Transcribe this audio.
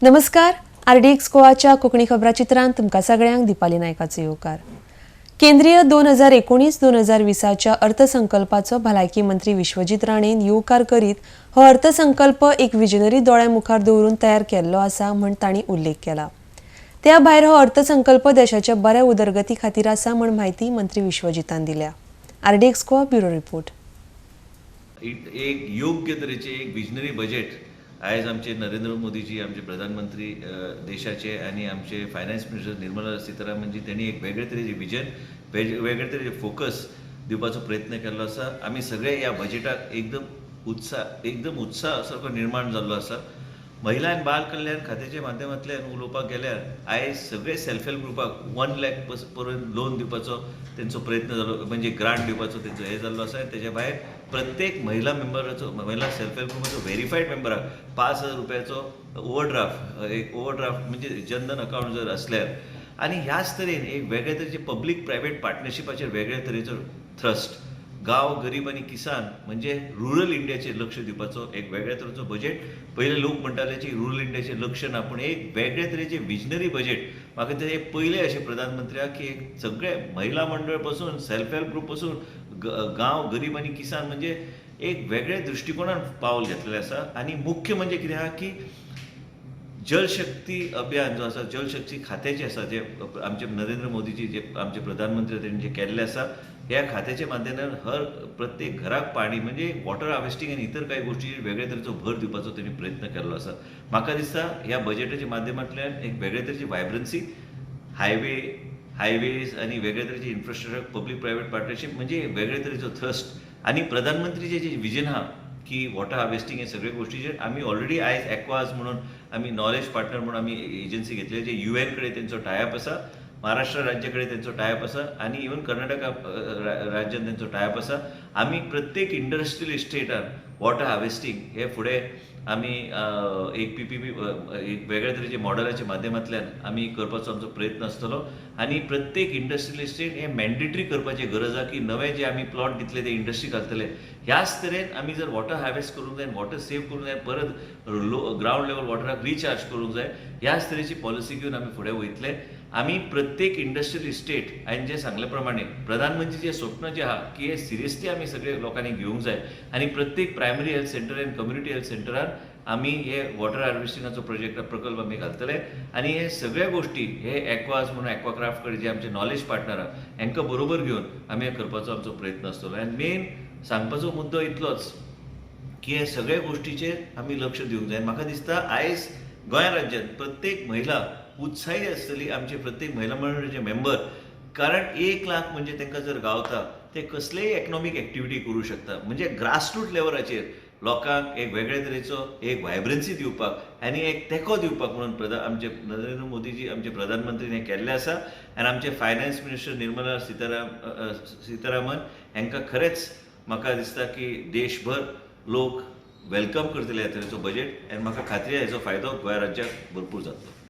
नमस्कार, आरडीएक्स गोवाच्या कोंकणी खबराचित्रांत तुमकां सगळ्यांक दिपाली नायकाचो येवकार. केंद्रीय 2019 2020च्या अर्थसंकल्पाचो भलायकी मंत्री विश्वजीत राणेन येवकार करीत हो अर्थसंकल्प एक विजनरी दोळ्या मुखार दवरून तयार केल्लो आसा म्हण तांणी उल्लेख केला. त्या भायर हो अर्थसंकल्प देशाच्या बऱ्या उदरगती खातीर आसा म्हण म्हायती मंत्री विश्वजीतान दिल्या. RDX Goa, bureau report. एक योग्य तरेचे एक विजनरी बजेट आयज आमचे नरेंद्र मोदीजी, आमचे प्रधानमंत्री देशाचे आनी आमचे फायनान्स मिनिस्टर निर्मला सीतारामनजी, त्यांनी एक वेगळे तरेचे विजन, वेगळे तरेचे फोकस दिवपाचो प्रयत्न केल्लो आसा. आमी सगळे ह्या बजेटाक एकदम उत्साह सारको निर्माण जाल्लो आसा. महिला आनी बाल कल्याण खात्याच्या माध्यमांतल्यान उलोवपाक गेल्यार आयज सगळे सेल्फ हेल्प ग्रुपाक 1 लॅक पर्यंत लोन दिवपाचो तेंचो प्रयत्न जालो, म्हणजे ग्रांट दिवपाचो तेंचो हे जाल्लो आसा. आनी तेच्या भायर प्रत्येक महिला मेंबराचो, महिला सेल्फ हेल्प ग्रुपाचो व्हेरीफायड मेंबराक 5000 रुपयाचो ओवरड्राफ्ट, एक ओवरड्राफ्ट म्हणजे जनधन अकावंट जर आसल्यार. आनी ह्याच तरेन एक वेगळे तरेचे पब्लीक प्रायवेट पार्टनरशिपाचेर वेगळे तरेचो थ्रस्ट, गांव, गरीब आनी किसान म्हणजे रुरल इंडियाचेर लक्ष दिवपाचो एक वेगळे तरेचो बजेट. पयले लोक म्हणटाले की रुरल इंडियाचेर लक्ष ना, पूण एक वेगळे तरेचे विजनरी बजेट. म्हाका ते पयले अशें प्रधानमंत्री आहा की एक सगळे महिला मंडळ पासून, सेल्फ हेल्प ग्रुप पासून, गांव, गरीब आनी किसान म्हणजे एक वेगळे दृश्टिकोणान पावल घेतलेलें आसा. आनी मुख्य म्हणजे कितें आहा की जलशक्ती अभियान जो आसा, जलशक्ती खात्याचें आसा, जे आमचे नरेंद्र मोदीजी, जे आमचे प्रधानमंत्री, तेणी जे केल्लें आसा, ह्या खात्याच्या माध्यमांतल्यान हर प्रत्येक घराक पाणी म्हणजे वॉटर हार्वेस्टिंग आनी इतर कांय गोश्टीचेर वेगळे तरेचो भर दिवपाचो तेणी प्रयत्न केल्लो आसा. म्हाका दिसता ह्या बजेटाच्या माध्यमांतल्यान एक वेगळे तरेची वायब्रन्सी, हायवेज आनी वेगळे तरेची इन्फ्रास्ट्रक्चर, पब्लीक प्रायवेट पार्टनरशीप म्हणजे वेगळे तरेचो थ्रस्ट आनी प्रधानमंत्रीचें जें विजन आहा की वॉटर हार्वेस्टिंग हे सगळे गोश्टीचेर आमी ऑलरेडी आयज एक्वाज म्हणून आमी नॉलेज पार्टनर म्हणून आमी एजन्सी घेतली, जे युएन कडेन तेंचो टायअप आसा, महाराष्ट्र राज्या कडेन तेंचो टायअप आसा आनी इवन कर्नाटका राज्यान तेंचो टायअप आसा. आमी प्रत्येक इंडस्ट्रियल इस्टेटान वॉटर हार्वेस्टिंग हे फुडें आमी एक पीपीपी, एक वेगळ्या तरेच्या मॉडेलाच्या माध्यमांतल्यान आमी करपाचो आमचो प्रयत्न आसतलो. आनी प्रत्येक इंडस्ट्रियल इस्टेट हे मॅन्डेटरी करपाची गरज आहा की नवे जे आमी प्लॉट दितले ते इंडस्ट्री घालतले, ह्याच तरेन आमी जर वॉटर हार्वेस्ट करूंक जाय, वॉटर सेव करूंक जाय, परत लो ग्रावंड लेवल वॉटराक रिचार्ज करूंक जाय, ह्याच तरेची पॉलिसी घेवन आमी फुडें वयतले. आमी प्रत्येक इंडस्ट्रियल इस्टेट हांवें जें सांगले प्रमाणे प्रधानमंत्रीचें स्वप्न जें आहा की हे सिरियसली आमी सगळे लोकांनी घेवंक जाय. आनी प्रत्येक प्रायमरी हेल्थ सेंटर आनी कम्युनिटी हेल्थ सेंटरान आमी हे वॉटर हार्वेस्टिंगाचो प्रोजेक्ट, प्रकल्प आमी घालतले. आनी हे सगळ्या गोश्टी हे एक्वाज म्हणून एक्वाक्राफ्ट कडेन जे आमचे नॉलेज पार्टनर आहा, हांकां बरोबर घेवन आमी हें करपाचो आमचो प्रयत्न आसतलो. आनी मेन सांगपाचो मुद्दो इतलोच की हे सगळ्या गोश्टीचेर आमी लक्ष दिवंक जाय. आनी म्हाका दिसता आयज गोंय राज्यांत प्रत्येक महिला उत्साही आसतली, आमचे प्रत्येक महिला मंडळाचे मेंबर, कारण 1 लाख म्हणजे तांकां जर गावता ते कसलेय इकनॉमीक एक्टिविटी करूं शकता. म्हणजे ग्रासरूट लेवलाचेर लोकांक एक वेगळे तरेचो एक वायब्रन्सी दिवपाक आनी एक तेंको दिवपाक म्हणून आमचे नरेंद्र मोदीजी, आमचे प्रधानमंत्रीन हें केल्लें आसा. आनी आमचे फायनान्स मिनिस्टर निर्मला सीतारामन हांकां खरेंच म्हाका दिसता की देशभर लोक welcome करतले ह्या तरेचो बजेट आनी म्हाका खात्री आहा हेचो फायदो गोंय राज्याक भरपूर जातलो.